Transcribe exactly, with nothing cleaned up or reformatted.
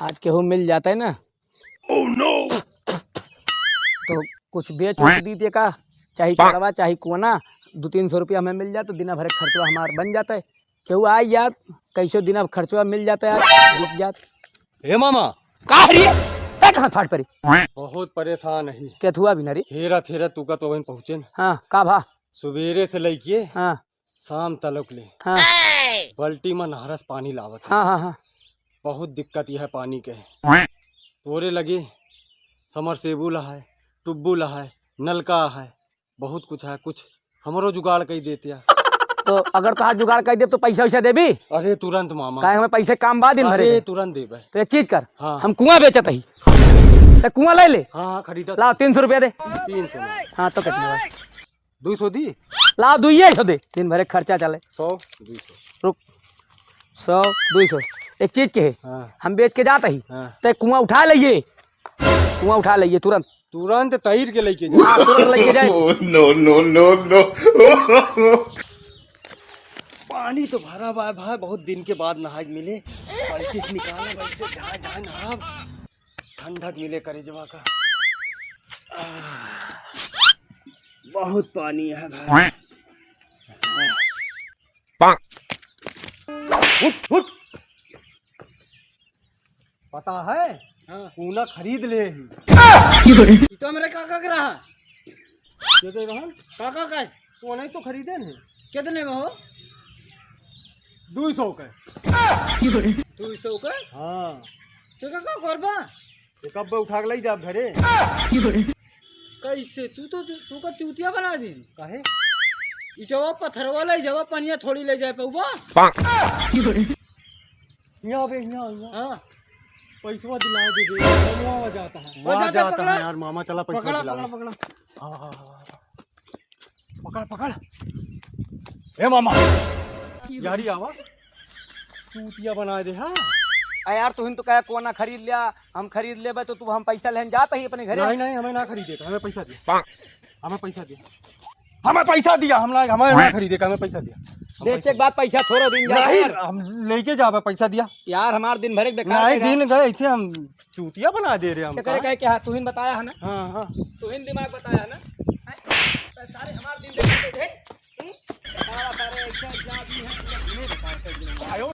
आज केहू मिल जात है ना, तो कुछ बेच उच दी दे का, चाहे कड़वा, चाहे कोना, दो तीन सौ रुपया हमें मिल जात, तो दिना भर के खर्चवा हमार बन जात है। केहू आई जात, कैसे दिना खर्चवा मिल जात है, आज बीत जात। हे मामा। का रे? तै कहाँ फाट परी? बहुत परेशान ही। केथुआ भी ना रे। हेरा थेरा तू का तो वहीं पहुँचे न। हाँ, का भा? सुबेरे से लइके हाँ। शाम तलक ले हाँ। बल्टी में नहरस पानी लावत है। हाँ, हाँ, हाँ। बहुत दिक्कत यह है पानी के। तोरे लगे समरसेबुल है, टुब्बुल है, नलका है, बहुत कुछ है, कुछ हमरो जुगाड़ कई देतिया। तो अगर तोहार जुगाड़ कई देब तो पैसा वैसा देबी? अरे तुरंत मामा। काहे हमें पैसे काम बा दिन भरे अरे के। तुरंत देबे। तो एक चीज कर, हाँ। हम कुआं बेचत ही, तो कुआं ले ले। हाँ, हाँ, खरीदत। ला, तीन सौ रुपया दे। तीन सौ ना। हाँ, तो कितना बा? दो सौ दी। ला, दुइये सौ दे, दिन भरे खर्चा चले। सौ, दो सौ। रुक, सौ, दो सौ, एक चीज के है, हाँ। हम बेच के जात ही, हाँ। ते कुआं उठा लइए, कुआं उठा लइए तुरंत। तुरंत तैर के लेके जा। हाँ, तुरंत लेके जाए। Oh, no, no, no, no। पानी तो भरा बा भाई, बहुत दिन के बाद नहाए के मिले। बाल्टी से निकाला भाई, से जहाँ जहाँ नहाब, ठंडक मिले करेजवा का। आह, बहुत पानी है भाई। उठ, उठ। पता है? हाँ। कूना खरीद ले ही। ई तो हमरे काका के रहा। के दे रहन? काका का है? वो नहीं तो खरीदे नहीं। कितने में हो? दो सौ के। दो सौ के? हाँ। तो काका करबा? एक अब उठा के ले जा घरे। कैसे? तू तो, तू, तू का चूतिया बना दी। काहे? इटवा पत्थरवा ले जावा, पनिया थोड़ी ले जाए पउबा। यहाँ बे, यहाँ, यहाँ। हाँ। पैसवा दिला दे बे, मामा जाता है। वो वहाँ जाता जाता पकड़ा। है यार, मामा चला पैसा पकड़ा, दिला पकड़ा, दे। पकड़ा। हाँ, हाँ, हाँ, हाँ। पकड़, पकड़। ए मामा, यारी आवा। चूतिया बना दे, हाँ? आ यार, तुहिन तो कहे कोना खरीद लिया, हम खरीद लेबे तो तू हम पैसा लेन जात ही अपने घरे। नहीं, नहीं, हमें ना खरीदे, हमें पैसा दिया। हमें पैसा दिया। हमें पैसा दिया, हम ना, हमें ना खरीदे, हमें पैसा दिया। हम बेचे पैसा के बाद पैसा थोड़ा दिन जा नहीं, यार। हम लेके जाबे पैसा दिया। यार, हमार दिन भर एक बेकार नहीं, कर दिन गए, ऐसे हम चूतिया बना दे रहे हम क्या करे का? कहे क्या? तुहिन बताया है ना? हाँ, हाँ। तुहिन दिमाग बताया है ना? हैं? सारे हमार दिन देखे थे। हम्म? सारा सारे ऐसा, ऐसा आदमी है, पूरा दिने बेकार कर दिया।